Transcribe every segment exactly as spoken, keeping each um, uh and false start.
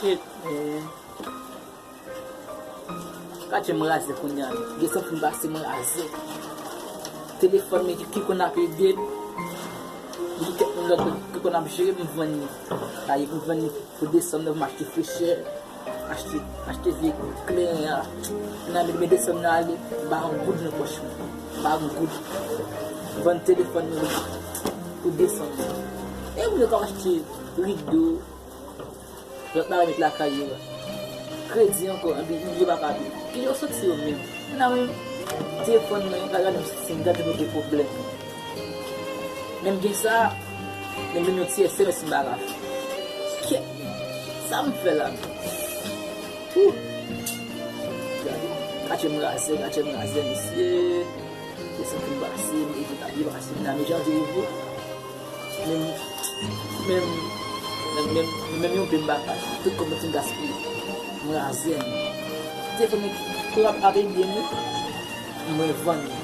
Shit, man. Gade m raze kounye a. Gen san fin pase m raze. Telefòn mwen ki, ki konn ap ede m. Gen kèk moun lòt ki konn ap jere m vann li. Sa ye m vann li pou de sòm nan pou m achte frechè. Achte, achte vye kleren a. Nan men, men de sòm nan ale, m pa yon goud nan pòch mwen. M pa yon goud. Vann telefòn mwen pou de sòm nan. E moun yo k ap achte rido. Lòt bagay met lakay yo a. Kredi ankò, anpi yo pa ka peye. Ki yo soti yo menm? Nan menm telefòn mwen, gade si m gade nou gen pwoblèm. Menm gen sa, menm, menm yon ti S M S m pa ka fè. Kèt, sa m fè la menm? Wouh! Gade, gade m raze, gade m raze, mesye. Se sa ki pase, m evite ap pase, m nan men janvye rive. Menm, menm, menm, menm, menm yon pen m pa ka fè. Tout kòb mwen fin gaspiye. Mwen a zen. Telefòn mwen tou ap, ap ede m wi. Mwen vann li.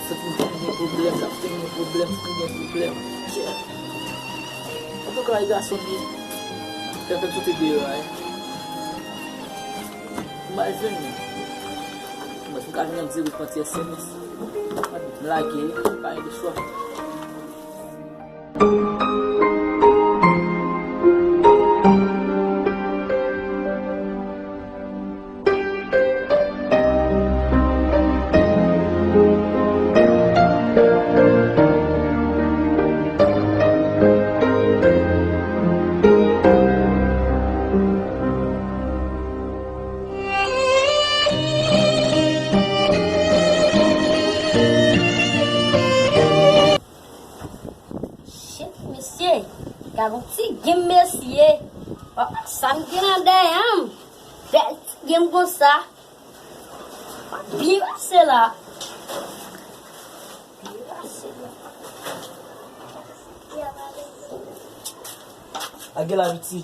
Sot m fin gen pwoblèm, m ap fin gen pwoblèm, fin gen pwoblèm. Antouka, e gason ki fè m soti deyò a, wi. M al jwenn li. Mwen, si m ka jwenn li, m di wi, pran ti S M S. M lage, pa gen de chwa. Shit, mesye, gade yon ti gim, mesye. Papa, sa m gen nan dèyè m? Bèl ti gim konsa. Byen pase la. Byen pase la. Ak gen la piti.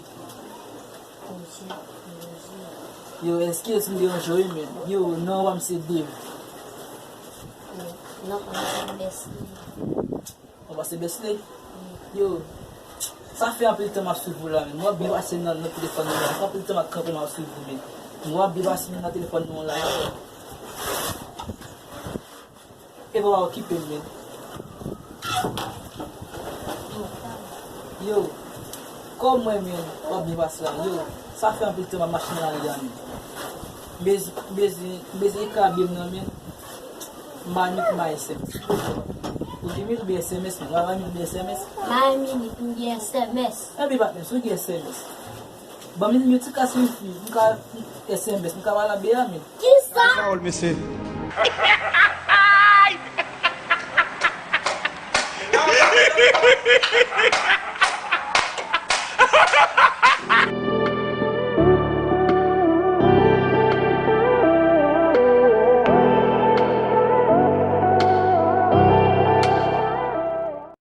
Yo, eskize si m deranje w, wi, men. Yo, non pa m se Dave. Non pa m se Beslie. Ou pa se Beslie? Yo, sa fè anpil tan m ap swiv ou la, men. Mwen ap byen pase nan, nan telefòn nou la. Sa fè anpil tan m ap kanpe m ap swiv ou, men. Mwen ap byen pase nan telefòn nou la. E pa okipe m, men. Yo, kòman, men, w ap byen pase la? Yo, sa fè anpil tan m ap mache nan lari a, men. M bezwen, m bezwen, m bezwen krabe m nan, men. M pa renmen tande S M S. Ou gen minit oubyen S M S, men. W ap renmen tande S M S? M pa renmen tande S M S. Enben, patnè, si w gen S M S. Ban m yon ti kas wifi, m ka S M S, m ka pale a bea, men. Kisa? Pawòl, mesye.